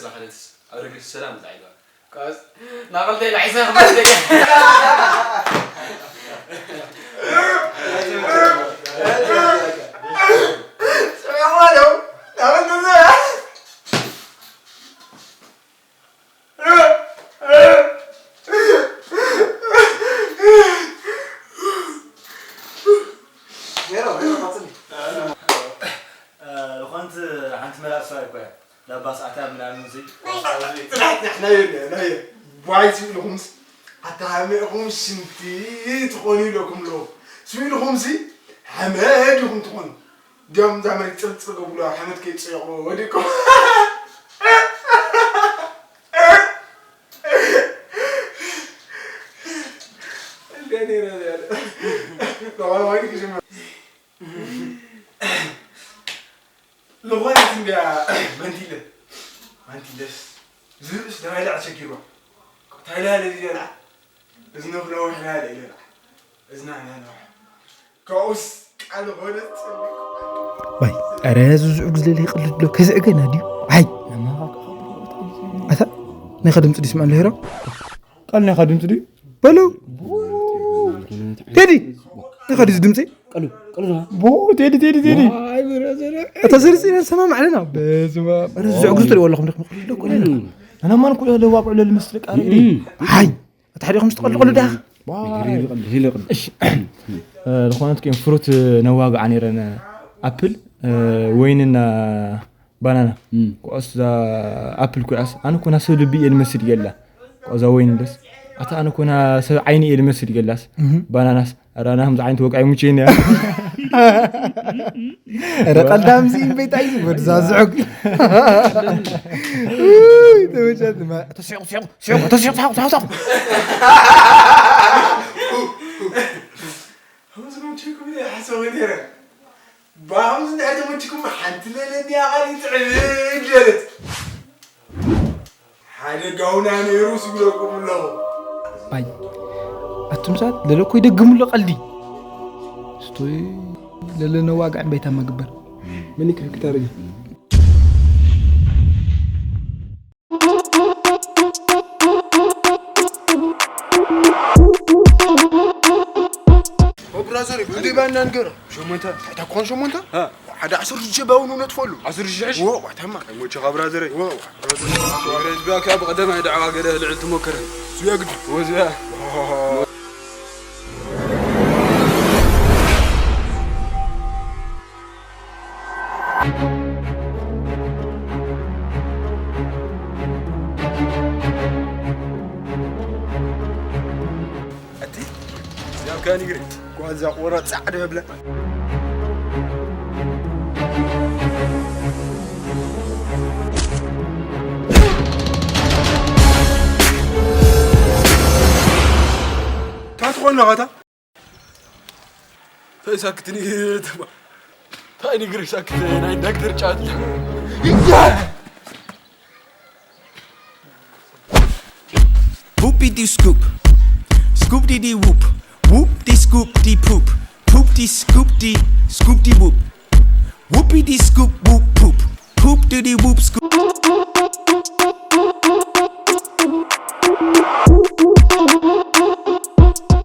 ዝረኸደትስ ኣብ ደገ ሰላም እንታይ ኢልዋ? ቀስ ናቕልተይ ላዒሰ ክመልሰ ስምዕዋ ዶ? ናቕልተይ ዝኾነት ሓንቲ መላእ ሰብኣይ እኮ እያ። ላባስ ኣታ ምናምን ሲ ጽናሕ ናዮ ናዮ ቧይ ስኢልኹምስ ኣታ ሃመ ኢኹም ሽንቲ ትኾኑ ኢለኩም ኣለኹ። ስኢልኹምሲ ሓመድ ኢኹም ትኾኑ። እንዲያውም እዛ መሬት ጽርጽር ገብሉ ሓመድ ከይጽየቑ ወዲቁ። እንዲያ ነይረ ያለ። ባባ ወይ ክሽማ። ዝኾነት እንዲያ መንቲለ መንቲለስ ዝርእስ ተባይላ ኣሸኪርዋ። ታይላ ለዚ ደላ እዝነ ክነውሕ ናለ ኢለና እዝና ናነውሕ። ካብኡስ ቃል ኾነ ጽልቅ። ዋይ ኣረ እዚ ዝዑግ ዝለለ ይቕልድ ኣሎ። ከዝዕገና ድዩ? ኣይ ኣታ ናይ ከድምፂ ድስማዕ ኣሎ ሄሮ። ቃል ናይ ከድምፂ ድዩ? በለው ቴዲ ናይ ከድዚ ድምፂ። ቀሉ ቀሉ ነው። ቦ ቴዲ ቴዲ ቴዲ። ኣታ ዝርፂ ኢና ዝሰማማዕ ኣለና። በስመ ኣብ። ኣረ እዚ ዝዕጉዝ ትሪእዎ ኣለኹም ዲኹም ይቕልድ ኣሎ እኮ ኣለና። ኣነ ማን ኩሉ ለዋቁ ለልምስል ቃል። ሃይ ኣታ ሓዲኹም ዝተቐልቀሉ ዳ። ይለቅል ዝኾነት ኬን ፍሩት ነዋግዓ ነይረን ኣፕል ወይንና ባናና። ኮስ ኣፕል ኩያስ ኣነ ኮና ሰብ ልቢ እየ ልመስል እየላ። ኮዛ ወይን ደስ ኣታ ኣነ ኮና ሰብ ዓይኒ እየ ልመስል እየላስ። ባናናስ ኣራና ከምዚ ዓይነት ወቃ ይሙቸይን እያ። ረ ቀልዳ ምዚ ኢምበይታ እዩ ወድዛ ዝዕግ ተመቻት ተሲቑ ተሲቑ ተሲቑ ተሲቑ ተሲቑ ተሲቑ ተሲቑ ከምዚ መምቸኩም ኢለ ሓሰበ ነይረ። ብኸምዚ እንድሕር ተመችኩም ሓንቲ ለለኒ ኣቓሊት ዕብድ በለት። ሓደ ጋውና ነይሩ ስብለኩም ኣለኹ። ኣይ ኣቱም ሰባት ለለኮ ይደግምሉ ቀልዲ ስቶይ ለለነ ዋጋ ዕንበይታ መግበር መን ይክፍክ ታርጊ ብራዘር እንዴ ባና ንገር ሸሞንተ ታይታ ኮን ሸሞንተ ሓደ ዓሰርተ ሽዱሽተ ባውኑ ነጥፈሉ ዓሰርተ ሽዱሽተ ዎ ዋታማ ሞቸኻ ብራዘር ዎ ብራዘር ብራዘር ብራዘር ብቀደማይ ደዕዋ ገለ ልዕል ትሞክር ሱያ ግድ ወዚያ እቲ ያው ከኒግሪ ጓዛ ቆራ ጻዕደ ብለ ታትኾን ነኸታ እንታይ ሳክትኒ ተባ እንታይ ንግሪ ሳክት ናይ ዳክተር ጫት Whoopity scoop, scoop dee dee whoop, whoop dee scoop dee poop, poop dee scoop dee scoop dee whoop, whoopity scoop whoop poop, poop dee dee whoop scoop.